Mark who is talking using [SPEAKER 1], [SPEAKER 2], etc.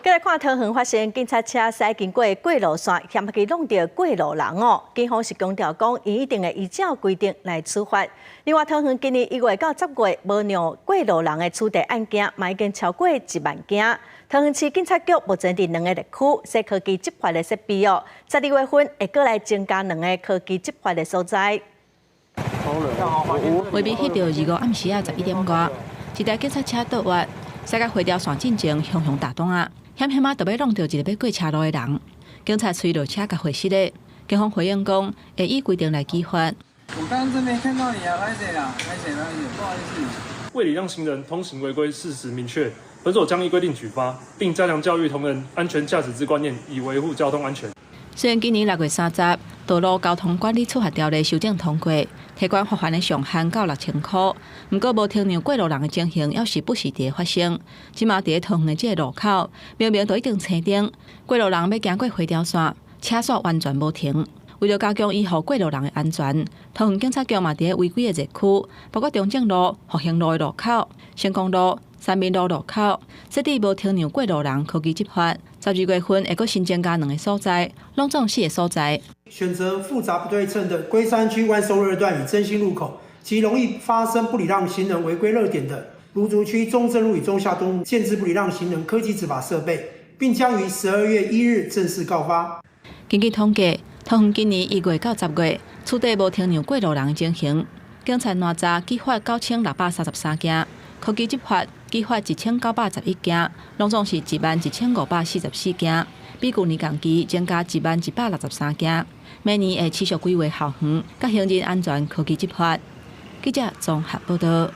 [SPEAKER 1] 繼來看桃園發生警察車駛經過過路線，險去挵著過路人哦。警方是強調講，𪜶一定會依照規定來處罰。另外，桃園今年1月到10月無讓過路人的處罰案件，嘛已經超過1萬件。桃園市警察局目前佇兩个特區設科技執法的設備哦，12月份會閣來增加兩个科技執法的所在。
[SPEAKER 2] 畫面翕著25暗時仔11點外，一台警察車倒彎，駛到回條線進前，雄雄大擋仔，險險仔就欲挵著一个欲過車路的人。警察催落車共會失的，警方回應講會依規定來舉發。
[SPEAKER 3] 我剛剛真沒看到你啊，歹勢啦，歹勢歹勢，不好意思。
[SPEAKER 4] 未禮讓行人通行違規事實明確，本所將依規定舉發，並加強教育同仁安全駕駛之觀念，以維護交通安全。
[SPEAKER 2] 雖然今年6月30道路交通管理處罰條例修正通過，提懸罰款的上限到6000箍，毋過無停讓過路人的情形，猶是不時佇咧發生。這馬佇咧桃園的這个路口，明明都已經青燈，過路人欲行過回條線，車煞完全無停。為著加強維護過路人的安全，桃園警察局嘛佇咧違規的熱區，包括中正路、復興路的路口、成功路、三民路路口，設置無停讓過路人科技執法。12月份會閣新增加兩个所在，攏總四个所在。
[SPEAKER 5] 選擇複雜不對稱的龜山區萬壽二段與真心路口及容易發生不禮讓行人違規熱點的蘆竹區中正路與忠孝東路，建置不禮讓行人科技執法設備，並將於12月1日正式告發。
[SPEAKER 2] 根據統計，桃園今年1月到10月，處罰無停讓過路人的情形，警察攔查舉發9633件，科技執法舉發1911件，攏總是11,544件，比舊年同期增加10,163件。每年會持續規劃校園佮行人安全科技執法。記者綜合報導。